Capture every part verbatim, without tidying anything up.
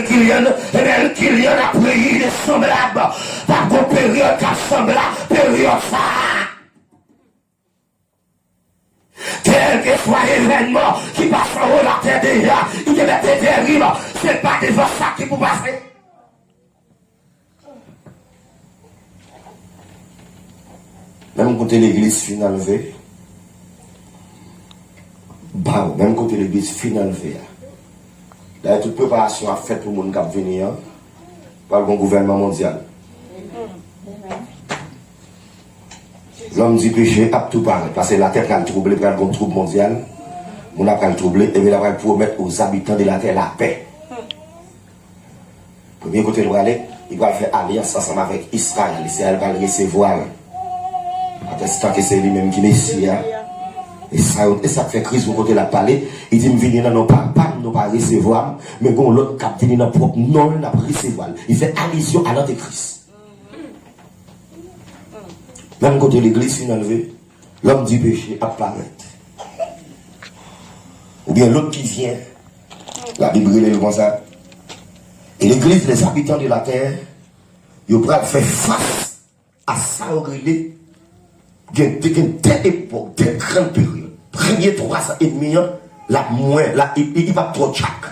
Killian, ebyen, Killian ap reyi de sanblab. P ap gon peryòd k ap sanble a peryòd sa a. Kèlkeswa evènman ki pase anwo latè deja, li te mèt te terib, se pa devan sa ki pou pase. Menm kote legliz fin anlve, baw, menm kote legliz fin anlve a. Dayè, tout preparasyon ap fèt pou moun k ap vini an, pral gon gouvènman mondyal. Lòm di peche ap tou parèt, paske latè pral twouble, pral gon twoub mondyal, moun ap pral twouble, epi l ap pral pwomèt aux habitants de la terre la paix. Premye kote l prale, li pral fè alyans ansanm avèk Izrayèl. Izrayèl pral resevwa l. Atestan ke se li menm ki Mesi a. E sa yo, e sa k fè Kris gon kote l ap pale, li di, "M vini nan non pa, pa m, nou pa resevwa m, men gon lòt k ap vini nan pwòp non l, n ap resevwa l." Li fè alizyon a lantikris. Menm kote legliz fin anlve, lòm di peche ap parèt. Oubyen lòt ki vyen, Labib rele l konsa. E legliz, les habitants de la terre, yo pral fè fas a sa yo rele, gen, gen de epòk, de grann peryòd. Premye twa zan edmi an, l ap mwen, l ap, li, li, li p ap twò tchak.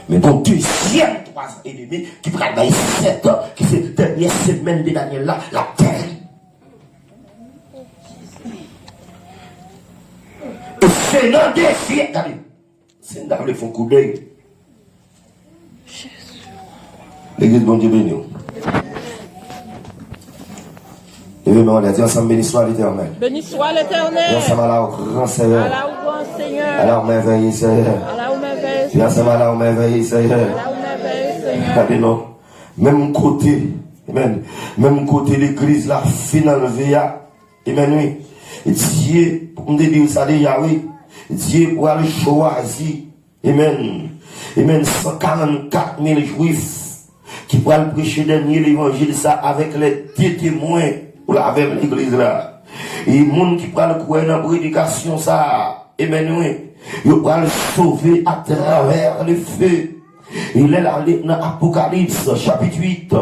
Men gon dezyèm twa zan edmi ki pral bay sèt an, ki se dènyè semèn de Danyèl la, l ap terib. E se nan dezyèm, gade, si n ta vle fè yon koudèy, legliz, Bondye beni w. Leve men w anlè, di ansanm, "Béni soit l'Éternel." Béni soit l'Éternel. Di ansanm, "À la au grand Seigneur." À la au grand Seigneur. À la au merveilleux Seigneur." À la au merveilleux Seigneur. Di ansanm, "À la au merveilleux Seigneur." À la au merveilleux Seigneur. Gade non. Menm kote, amen. Menm kote legliz la fin anlve a, amen, wi. Dye, m te di w sa deja, wi. Dye pral chwazi, amen, amen, san karannkat mil jwif ki pral preche dènye levanjil sa avèk les deux témoins. Ou la avè m, legliz la. E moun ki pral kwè nan predikasyon sa, amen, wi. Yo pral sove atravè le feu. E lè l ale nan Apokalips, chapit uit,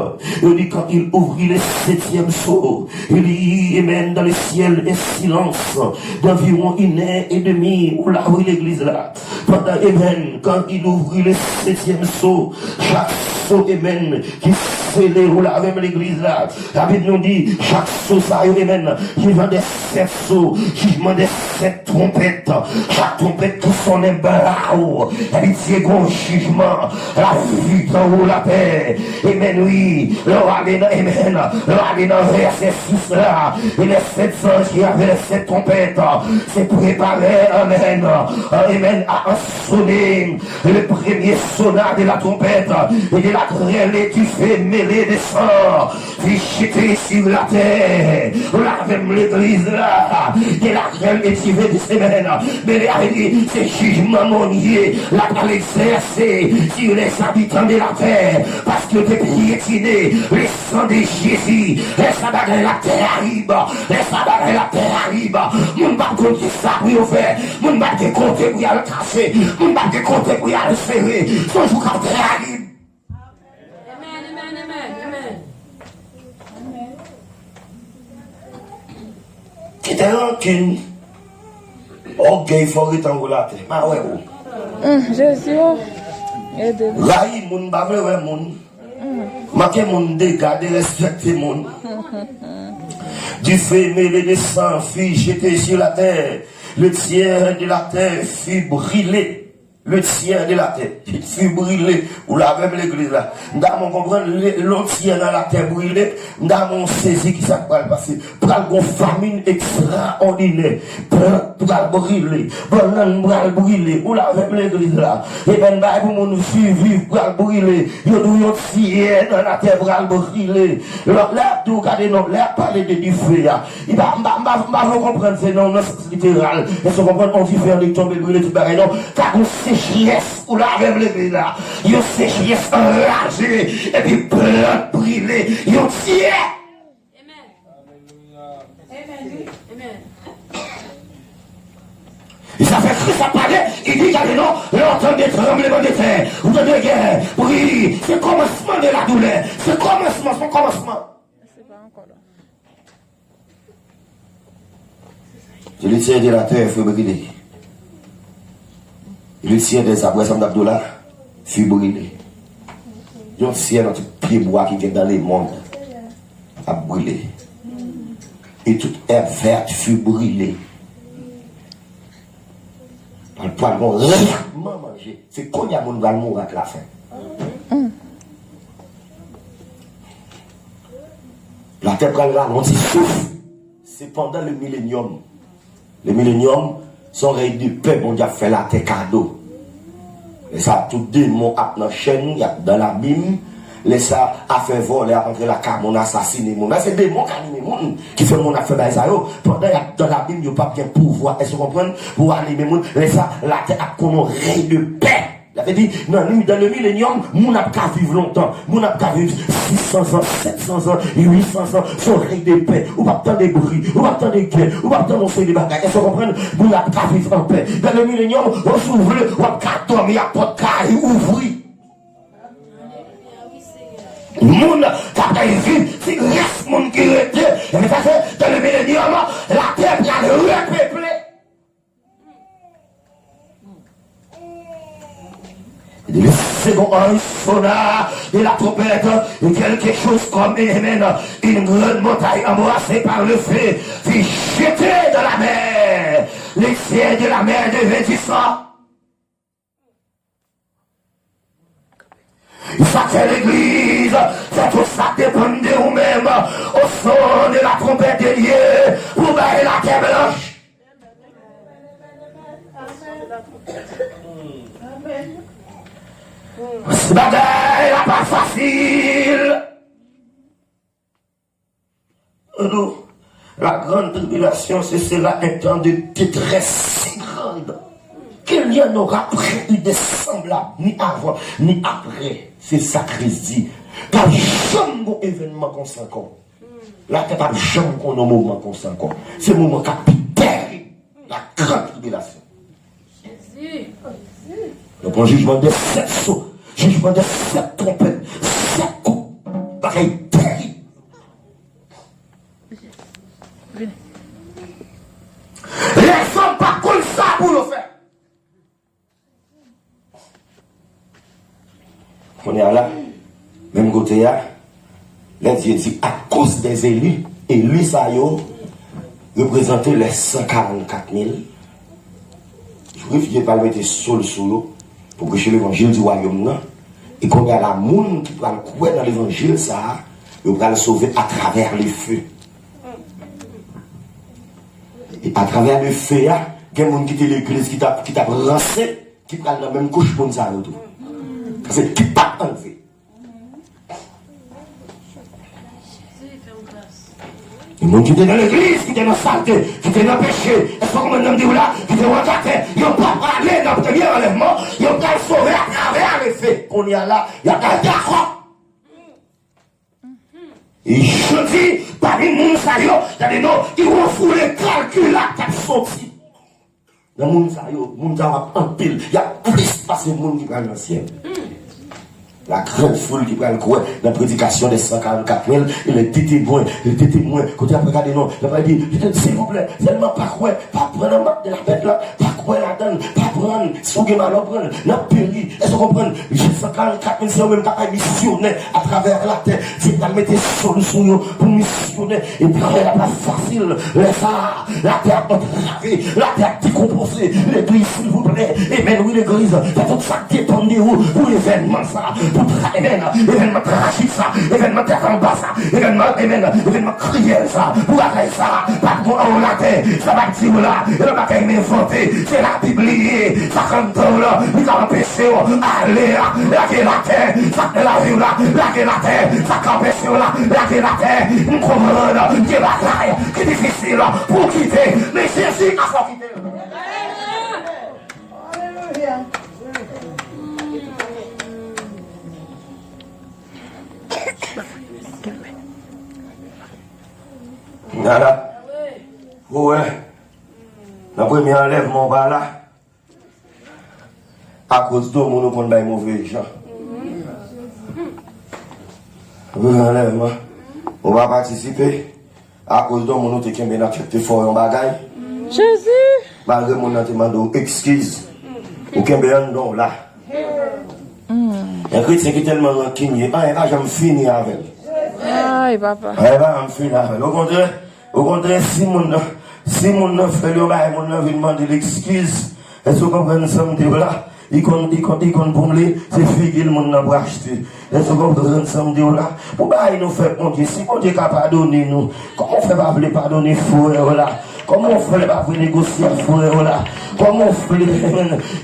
yo di, quand il ouvrit le septième sceau, il y eut, amen, dans le ciel un silence d'environ une heure et demie. Ou la, wi, legliz la. Pandan, amen, quand il ouvrit le septième sceau, chak so, amen, ki sele, ou la avè m, legliz la. Labib nou di, chak so sa yo, amen, jijman de sèt so, jijman de sèt twonpèt. Chak twonpèt ki sonnen, blaw, epi Dye gen yon jijman, la vit anwo latè. Amen, wi. Lè w ale nan, amen, lè w ale nan vèsè sis la, e les sept anges qui avaient les sept trompettes, se prepare, amen, amen, a, a sonnen le premier sonat de la trompette, et de la grêle et du feu mêlé de sang fut jeté sur la terre. Ou la avè m, legliz la. De la grêle et du feu de semaine. Men li avè di, se jijman Bondye la pral egzèse sur les habitants de la terre, paske yo te pyetine le sang de Jésus. Lè sa bagay la terib. Lè sa bagay la terib. Moun p ap konn kisa pou yo fè. Moun p ap gen kote pou y al kache. Moun p ap gen kote pou y al sere. Se yon jou k ap terib. Amen, amen, amen, amen. Kite rankin, ògèy, fò w rete anwo latè. M a wè ou. Hum, Jezi, oh. Ede m. Rayi moun, pa vle wè moun. Manke moun dega, derespekte moun. Du feu mêlé de sang fut jeté sur la terre. Le tiers de la terre fut brûlé. Le tiers de la terre fut brûlé. Ou la avè m, legliz la. M ta renmen w konprann, lè, lè yon tyè nan latè brile, m ta renmen w sezi kisa k pral pase. Pral gon famin ekstraòdinè. Plant pral brile. Bannann pral brile. Ou la avè m, legliz la. E bèn bagay pou moun viv, viv pral brile. Yo di w yon tyè nan latè pral brile. Lè, lè y ap di w, gade non, lè y ap pale de dife a, li pa, m pa, m pa, m pa vle w konprann se nan, nan sans literal. Èske w konprann yon dife an li tonbe brile tout bagay non. Ka gon sechrès, ou la avè m, legliz la. Yon sechrès anraje, epi plant brile, yon tyè. Amen. Amen. E sa fè Kris ap pale, li di, gade non, lè w tande tranblemanntè, ou tande Se kòmansman de la doulè. Se kòmansman, se yon kòmansman. Se pa ankò la. Litière de la terre fut brûlée. Litière des arbres, sa m t ap di w la, fut brûlée. Yon tiè nan tout pye bwa ki gen dans le monde ap brile. Et toute herbe verte fut brûlée. Pral, pral gon rèyakman manje. Se kounye a moun pral mouri ak lafen. Latè pral rale yon ti souf. Se pandan le milenyòm. Le milenyòm, se yon rèy de pè Bondye ap fè latè kado. Lè sa, tout demon ap nan chèn, y ap dan labim. Lè sa, afè vòlè ap antre lakay moun, asasine moun. Lè se demon k anime moun, ki fè moun ap fè bagay sa yo. Pandan y ap dan labim, yo p ap gen pouvwa, èske w konprann? Pou anime moun. Lè sa, latè ap konn yon rèy de pè. Sa vle di, nan, dans le milenyòm, moun ap ka viv lontan. Moun ap ka viv sis san zan, sèt san zan, uit san zan, se yon rèy de pè. Ou p ap tande bri, ou p ap tande gè, ou p ap tande yon seri de bagay. Èske w konprann? Moun ap ka viv an pè. Dans le milenyòm, ou si w vle, w ap ka dòmi ak pòt kay ou ouvri. Moun k ap viv, ti rès moun ki rete, ebyen sa se dans le milenyòm, latè pral repeple. Le second ange sonna de la trompette, et quelque chose comme, amen, une grande montagne embrassée par le feu fut jetée dans la mer. Les tiers de la mer devinrent du sang. Sa fè legliz, fè tout sa depann de ou menm, au son de la trompette de Dieu, pou bay latè blanch. Bagay la pa fasil. Tande, la grande tribulation, ce sera un temps de détresse si grande qu'il n'y en aura point eu de semblable, ni avant, ni après. Se sa Kris di. Pa janm gon evènman konsa ankò. Latè p ap janm konn yon moman konsa ankò. Se moman k ap pi tèrib. La grande tribulation. Jezi. Donk, yon jijman de sèt so, jijman de sèt twonpèt, sèt kou, bagay tèrib. Lèzòm pa konn sa pou yo fè. Kounye a la, menm kote a, lè Dye di, akoz dè eli, eli sa yo reprezante lè san karannkat mil Jwif, Dye pral mete sou l sou yo pou preche levanjil di wayòm nan. E kounye a la, moun ki pral kwè nan levanjil sa a, yo pral sove atravè lefe. E atravè lefe a, gen moun ki te legliz ki t ap, ki t ap ranse, ki pral nan menm kouch moun sa yo tou. Paske ki p ap anlve. Gen moun ki te nan legliz, ki te nan salte, ki te nan peche, èske w konprann sa m di w la? Ki te wè atè, yo p ap ale nan premye anlèvman, yo pral sove atravè lefe. Kounye a la, y ap al dakò. E jodi, pami moun sa yo, tande non, ki wofoule kalkila k ap soti. Nan moun sa yo, moun sa yo ap anpil, y ap plis pase moun ki pral nan syèl. La grande foule ki pral kwè nan predikasyon de san karannkat mil, e lè de temwen, lè de temwen, kote apre gade non, y ap di, silvouplè, sèlman pa kwè, pa pran nan mak de la bèt la, pa kwè ladan l, pa pran l, si w gen malè w pran l, n ap peri, èske w konprann? Jis san karannkat mil se yo menm k ap bay misyonè atravè latè. Dye pral mete sou yo pou misyonè. Epi bagay la pa fasil. Lè sa a, latè ap antrave, latè ap dekonpoze. Legliz, silvouplè. Amen, wi, legliz. Fè tout sa k depann de ou pou evènman sa, pou tra-, amen, evènman trajik sa, evènman tèt anba sa, evènman, amen, evènman kriyèl sa, pou bagay sa pa t gon anwo latè. Sa m ap di w la, e nan bagay m envante, se Labib li ye. Sa k anndan w lan, li ka anpeche w ale a. Lage latè, sa k nan lavi w la, lage latè, sa k anpeche w la, lage latè. M konprann, gen bagay ki difisil pou w kite, men Jezi ka fè w kite l. Nada. Ou wè, nan premye anlèvman w pa la, akoz de moun ou konn bay move jan. Anlèvman. Ou pa patisipe. Akoz de yon moun ou te kenbe nan tchèk te fè w yon bagay. Jezi! Malgre moun nan te mande w ekskiz, ou kenbe anndan w la. Yon kretyen ki tèlman rankinye, anyen pa janm fini avè l. Ay, papa. Anyen pa janm fini avè l. Okontrè, okontrè, si moun nan, si moun nan fè l yon bagay, moun nan vin mande l ekskiz, èske w konprann sa m di w la? Li konn, li konn, li konn pou m li, se figi l moun nan pou achte. Èske w konprann sa m di w la? Pou bagay nou fè Bondye, si Bondye ka padone nou, kòman w fè pa vle padone frè w la? Kòman w fè pa vle negosye ak frè w la? Kòman w fè,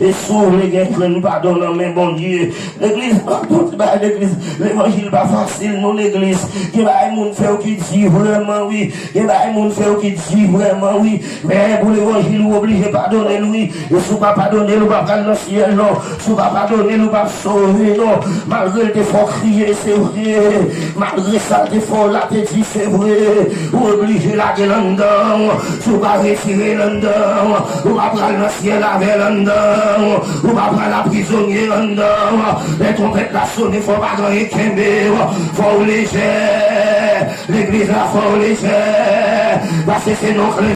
e si w vle gen jwenn padon nan men Bondye? Legliz, tout bagay legliz, levanjil pa fasil non legliz. Gen bagay moun fè w ki di vrèman wi. Gen bagay moun fè w ki di vrèman wi. Men pou levanjil ou oblije padone l wi. E si w pa padone l, ou pa pral nan syèl non. Si w pa padone l, ou p ap sove non. Malgre l te fè w kriye, se vre. Malgre sa l te fè w la, te di, se vre. Ou oblije lage l anndan w. Si w pa retire l anndan w, ou pa pral nan syèl avè l anndan w. Ou pa pral aprizonye anndan w. Lè twonpèt la sone, fò pa gen anyen kenbe w. Fò w lejè. Legliz la, fò w lejè. Paske se non